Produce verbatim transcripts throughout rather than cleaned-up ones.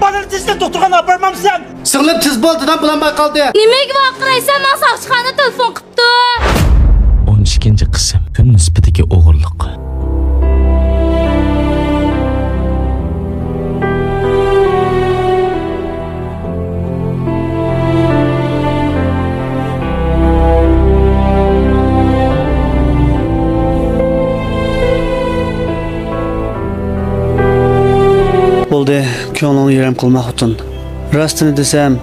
بالىنى تېزدىن دوختۇرخانىغا ئاپارمامسەن؟ سىڭلىم، تېز بول، دادام بۇلان بايقالدى. نېمىگە ۋارقىرايسەن؟ ماڭا ساقچىخانا تېلېفون قىپتۇ. ئون ئىككىنچى قىسىم، كۈن نىسبىتىدىكى ئوغرىلىق. بولدى، كۆڭلۈڭنى يېرىم قىلما، خوتۇن. راستىنى دېسەم،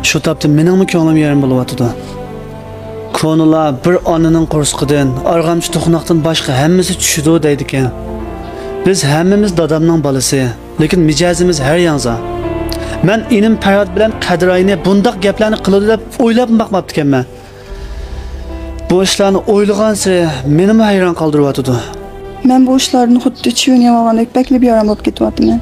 شۇ تاپتا مېنىڭمۇ كۆڭلۈم يېرىم بولۇۋاتىدۇ. كونىلار بىر ئانىنىڭ قورسىقىدىن ئارغامچا توقۇناقتىن باشقا ھەممىسى چۈشىدۇ دەيدىكەن. بىز ھەممىمىز دادامنىڭ بالىسى، لېكىن مىجەزىمىز ھەر ياڭزا. مەن ئىنىم پەرھات بىلەن قەدىر ئاينى بۇنداق گەپلەرنى قىلىدۇ دەپ ئويلاپمۇ باقماپتىكەنمەن. بۇ ئىشلارنى ئويلىغانسېرى مېنىمۇ ھەيران قالدۇرۇۋاتىدۇ. مەن بۇ ئىشلاردىن خۇددى چىۋىن يەۋالغاندەك بەكلا بىئارام بولۇپ كېتىۋاتىمەن.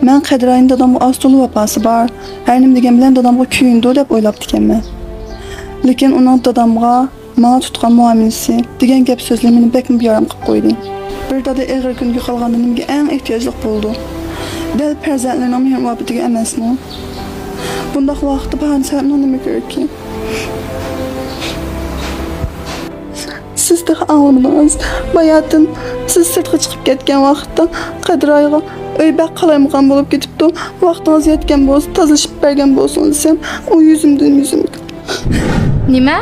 مەن قەدىر ئاينى دادامغا ئاز-تولا ۋاپاسى بار، ھەر نېمە دېگەن بىلەن دادامغا كۆيۈنىدۇ دەپ ئويلاپتىكەنمەن. لېكىن ئۇنىڭ دادامغا، ماڭا تۇتقان مۇئامىلىسى، دېگەن گەپ-سۆزلىرى مېنى بەكمۇ بىئارام قىلىپ قويدى. بىر دادا ئېغىر كۈنگە قالغاندا نېمىگە ئەڭ ئېھتىياجلىق بولىدۇ؟ دەل پەرزەنتلىرىنىڭ مېھىر-مۇھەببىتىگە ئەمەسمۇ؟ بۇنداق ۋاقىتتا باھانە سەۋەبنىڭ نېمە كېرىكى؟ سىز تېخى ئاڭلىمىدىڭىز. باياتىن سىز سىرتقا چىقىپ كەتكەن ۋاقىتتا قەدىر ئايغا، ئۆي بەك قالايمىقان بولۇپ كېتىپتۇ، ۋاقتىڭىز يەتكەن بولسا تازىلىشىپ بەرگەن بولسىڭىز دېسەم، ئۇ يۈزۈمدىن يۈزۈمگە. نېمە؟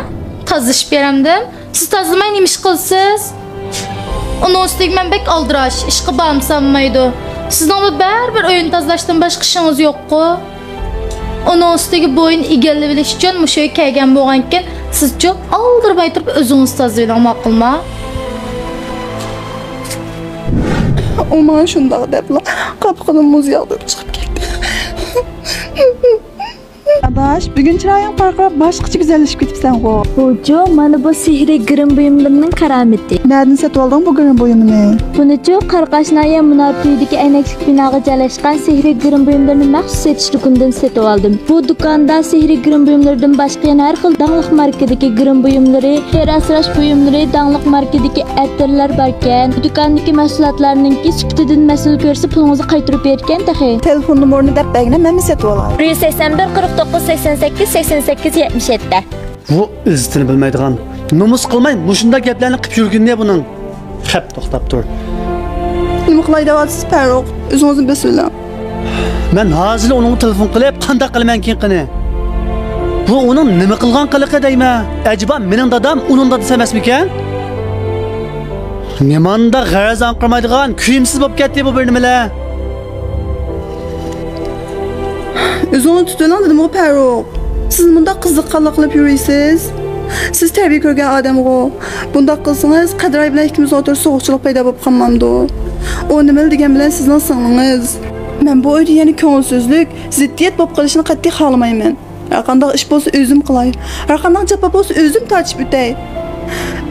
تازىلىشىپ بېرەمدىم؟ سىز تازىلىماي نېمە ئىش قىلىسىز؟ ئۇنىڭ ئۈستىگە مەن بەك ئالدىراش، ئىشقا بارمىسام بولمايدۇ. سىزنىڭمۇ بەرىبىر ئۆينى تازىلاشتىن باشقا ئىشىڭىز يوققۇ؟ ئۇنىڭ ئۈستىگە بويىنى ئىگىلىۋېلىش ئۈچۈن مۇشۇ يەرگە كەلگەن بولغانكىن، سىزچۇ ئالدىرىماي تۇرۇپ ئۆزىڭىز تازىلىۋېلىڭ، ماقۇلما؟ ئۇ ماڭا شۇنداق دەپلا قاپىقىدىن مۇز ياغدۇرۇپ چىقىپ كەتتى. ئاداش، بۈگۈن چىرايىڭ پارقىراپ، باشقىچە گۈزەللىشىپ كېتىپسەنغۇ. بۇچۇ، مانا بۇ سېھرىي گىرىم بۇيۇملىرىنىڭ كارامىتى. نەدىن سېتىۋالدىڭ بۇ گىرىم بۇيۇمىنى؟ بۇنىچۇ، قاراقاش ناھىيە مۇنار تۈۋىدىكى ئەينەكلىك بىناغا جايلاشقان سېھرىي گىرىم بۇيۇملىرىنى مەخسۇس سېتىش دۇكىنىدىن سېتىۋالدىم. بۇ دۇكاندا سېھرىي گىرىم بۇيۇملىرىدىن باشقا يەنە ھەر خىل داڭلىق ماركىدىكى گىرىم بۇيۇملىرى، تېرە ئاسراش بۇيۇملىرى، داڭلىق ماركىدىكى ئەتىرلەر باركەن. دۇكاندىكى مەھسۇلاتلارنىڭكى سۈپىتىدىن مەسىلە كۆرسە، پۇلىڭىزنى قايتۇرۇپ بېرىدىكەن تېخى. تېلېفون نومۇرىنى دەپ بەرگىنە، مەنمۇ سېتىۋالاي. بىر يۈز سەكسەن بىر، قىرىق توققۇز، سەكسەن سەككىز، سەكسەن سەككىز، يەتمىش يەتتە. بۇ ئىززىتىنى بىلمەيدىغان، نومۇس قىلماي مۇشۇنداق گەپلەرنى قىپ يۈرگىنى بۇنىڭ. خەپ، توختاپ تۇر. نېمە قىلاي دەۋاتىسىز، پەرۇق؟ ئۆزىڭىزنى بېسىۋېلىڭ. مەن ھازىرلا ئۇنىڭغا تېلېفون قىلىپ، قانداق قىلىمەنكىن قېنى؟ بۇ ئۇنىڭ نېمە قىلغان قىلىقى دەيمەن؟ ئەجەبا مېنىڭ دادام ئۇنىڭ دادىسى ئەمەسمىكەن؟ نېمانداق غەرەز ئاڭقىرمايدىغان، كۆيۈمسىز بولۇپ كەتتى بۇ بىر نېمىلەر. ئۆزۈڭنى تۇتۇۋېلىڭ دېدىمغۇ، پەرۇق. سىز مۇنداق قىزىققانلىق قىلىپ يۈرىسىز. سىز تەربىيە كۆرگەن ئادەمغۇ. بۇنداق قىلسىڭىز، قەدىر ئاي بىلەن ئىككىمىزنىڭ ئوتتۇرىسىدا سوغۇقچىلىق پەيدا بولۇپ قالمامدۇ؟ ئۇ نېمىلا دېگەن بىلەن سىزنىڭ سىڭلىڭىز. مەن بۇ ئۆيدە يەنە كۆڭۈلسىزلىك، زىددىيەت بولۇپ قېلىشىنى قەتئىي خالىمايمەن. ھەرقانداق ئىش بولسا ئۆزۈم قىلاي. ھەرقانداق جاپا بولسا ئۆزۈم تارتىشىپ ئۆتەي.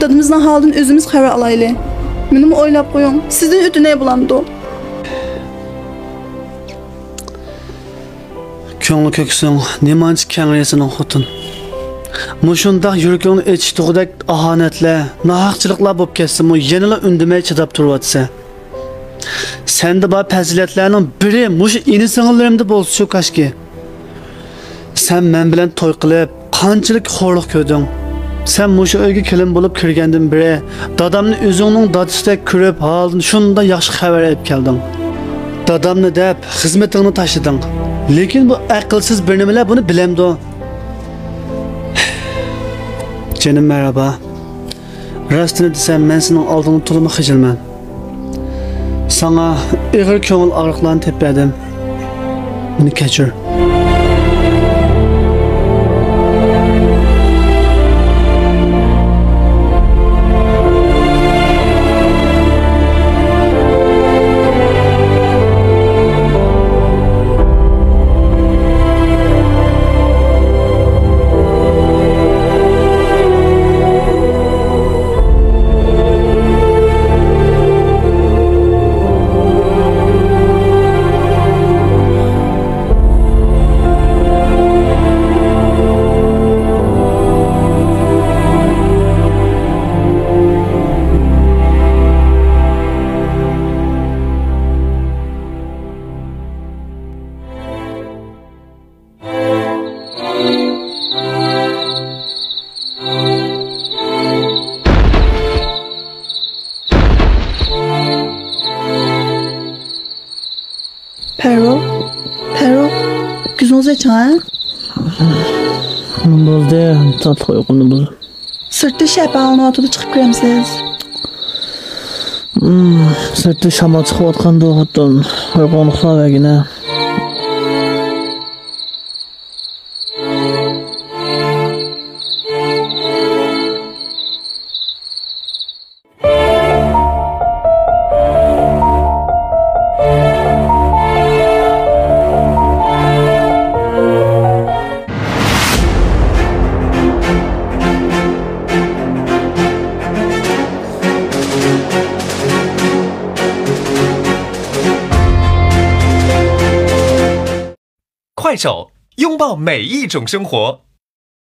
دادىمىزنىڭ ھالىدىن ئۆزىمىز خەۋەر ئالايلى. مېنىمۇ ئويلاپ قويۇڭ. سىزدىن ئۆتۈنەي بولامدۇ؟ كۆڭلى كۆكسۈڭ، نېمانچە كەڭرى سېنىڭ خوتۇن. مۇشۇنداق يۈرىكىڭنى ئېچىشتۇغۇدەك ئاھانەتلەر، ناھەقچىلىقلار بولۇپ كەتسىمۇ، يەنىلا ئۈندىمەي چىداپ تۇرۇۋاتىسەن. سەندە بار پەزىلەتلەرنىڭ بىرى مۇشۇ ئىنى-سىڭىللىرىمدە بولسىچۇ كاشكى. سەن مەن بىلەن توي قىلىپ، قانچىلىك خورلۇق كۆردۈڭ. سەن مۇشۇ ئۆيگە كېلىن بولۇپ كىرگەندىن بېرى، دادامنى ئۆزۈڭنىڭ دادىسىدەك كۆرۈپ، ھالىدىن شۇنداق ياخشى خەۋەر ئېلىپ كەلدىڭ. دادامنى دەپ، خىزمىتىڭنى تاشلىدىڭ. لېكىن بۇ ئەقىلسىز بىر نېمىلەر بۇنى بىلەمدۇ؟ جېنىم مەرھابا. راستىنى دېسەم، مەن سېنىڭ ئالدىڭدا تولىمۇ خىجىلمەن. ساڭا ئېغىر كۆڭۈل ئاغرىقلارنى تېپىپ بەردىم. مېنى كەچۈر. پەررۇ، پەررۇ، كۆزىڭىزنى ئېچىڭ، ھە؟ بولدى، تاتلىق ئۇيقۇمنى بۇزدۇم. سىرتتا شەپەڭلىنىۋاتىدۇ، چىقىپ كىرەمسىز؟ سىرتتا شامال چىقىۋاتقاندۇ، خوتۇن. ئۇيقۇڭنى ئۇخلاۋەرگىنە. 快手，拥抱每一种生活。